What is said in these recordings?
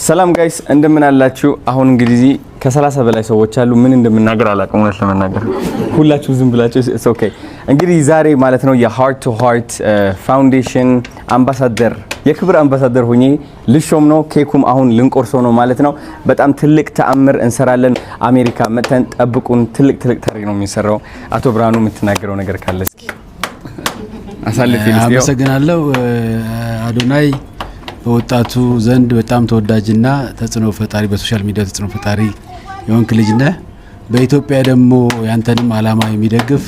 ሰላም guys፣ እንደምን አላችሁ? አሁን እንግዲህ ከ30 በላይ ሰዎች አሉ። ምን እንደምናገር አላውቅም፣ እውነት ለመናገር ሁላችሁ ዝም ብላችሁ it's okay። እንግዲህ ዛሬ ማለት ነው የ Heart to Heart Foundation አምባሳደር፣ የክብር አምባሳደር ሆኜ ልሾም ነው። ኬኩም አሁን ልንቆርሰው ነው ማለት ነው። በጣም ትልቅ ተአምር እንሰራለን። አሜሪካ መጥተን ጠብቁን። ትልቅ ትልቅ ታሪክ ነው የሚሰራው። አቶ ብርሃኑ፣ የምትናገረው ነገር ካለ እስኪ አሳልፌ ልስጥ። አመሰግናለሁ። አዶናይ በወጣቱ ዘንድ በጣም ተወዳጅና ተጽዕኖ ፈጣሪ፣ በ social media ተጽዕኖ ፈጣሪ የሆንክ ልጅ ነህ። በኢትዮጵያ ደግሞ ያንተንም አላማ የሚደግፍ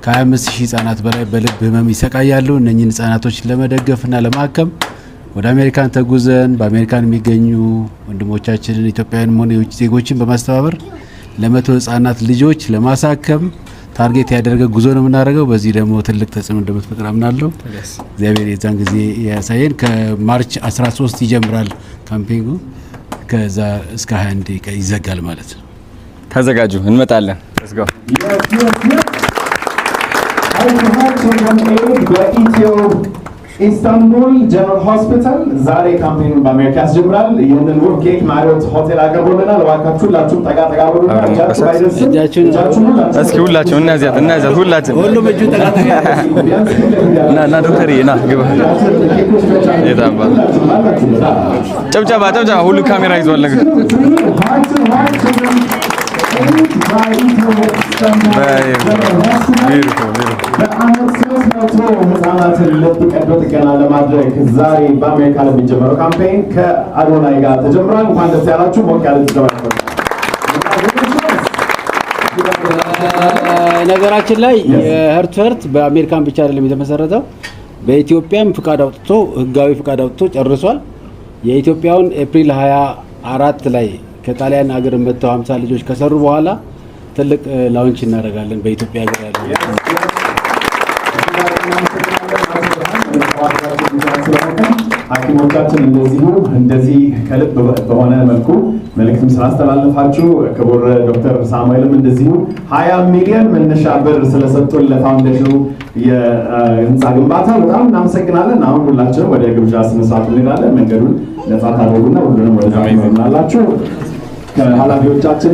ከ25 ሺህ ህጻናት በላይ በልብ ህመም ይሰቃያሉ። እነኚህን ህጻናቶች ለመደገፍና ለማከም ወደ አሜሪካን ተጉዘን በአሜሪካን የሚገኙ ወንድሞቻችንን፣ ኢትዮጵያውያንም ሆነ የውጭ ዜጎችን በማስተባበር ለ100 ህጻናት ልጆች ለማሳከም target ያደረገ ጉዞ ነው የምናደርገው። በዚህ ደግሞ ትልቅ ተጽዕኖ እንደምትፈጥር አምናለሁ። እግዚአብሔር የዛን ጊዜ ያሳየን። ከ March 13 ይጀምራል campaign ኡ፣ ከዛ እስከ 21 ይዘጋል ማለት ነው። ተዘጋጁ፣ እንመጣለን። Let's go. Yes. Heart to Heart Children Aid በኢትዮ ኢስታንቡል ጀነራል ሆስፒታል ዛሬ campaign ኡን በአሜሪካ ያስጀምራል። ይህንን ውብ ኬክ ማሪዮት ሆቴል አቅርቦልናል። እባካችሁ ሁላችሁም ጠጋ ጠጋ በሉና አብረን እጃችሁ እንበሳት። ባይደርስም እጃችሁን እጃችሁን ሁላችሁም እስኪ ሁላችሁ እናዚያት እናዚያት ሁላችን። ሁሉም እጁን ጠጋ ጠጋ። ቢያንስ ፊት ለፊት ና ና ዶክተር ና ግባ። ኬኮች ብቻ የት አባ ሁላችሁም አላችሁበት። ጨብጨባ ጨብጨባ። ሁሉ ካሜራ ይዟል ነገር። Heart to Heart Children Aid by Ethio Istanbul General Hospital Beautiful, beautiful. በአመት 300 ህጻናትን ልብ ቀዶ ጥገና ለማድረግ ዛሬ በአሜሪካ ለሚጀመረው campaign ከአዶናይ ጋር ተጀምሯል። እንኳን ደስ ያላችሁ። ሞቅ ያለ ጭብጨባ ያስፈልጋል። ነገራችን ላይ የ Heart to Heart በአሜሪካን ብቻ አይደለም የተመሰረተው፣ በኢትዮጵያም ፍቃድ አውጥቶ፣ ህጋዊ ፍቃድ አውጥቶ ጨርሷል። የኢትዮጵያውን ኤፕሪል 24 ላይ ከጣሊያን ሀገር መጥተው 50 ልጆች ከሰሩ በኋላ ትልቅ launch እናደርጋለን በኢትዮጵያ ሀገር ያለው። ሐኪሞቻችን እንደዚሁ እንደዚህ ከልብ በሆነ መልኩ መልእክትም ስላስተላለፋችሁ፣ ክቡር ዶክተር ሳሙኤልም እንደዚሁ 20 ሚሊዮን መነሻ ብር ስለሰጡን ለ foundation ኡ የህንፃ ግንባታ በጣም እናመሰግናለን። አሁን ሁላችንም ወደ ግብዣ ስነስርዓቱ እንሄዳለን። መንገዱን ነፃ ታደርጉና ሁሉንም ወደዛ ትመሩናላችሁ። ከኃላፊዎቻችን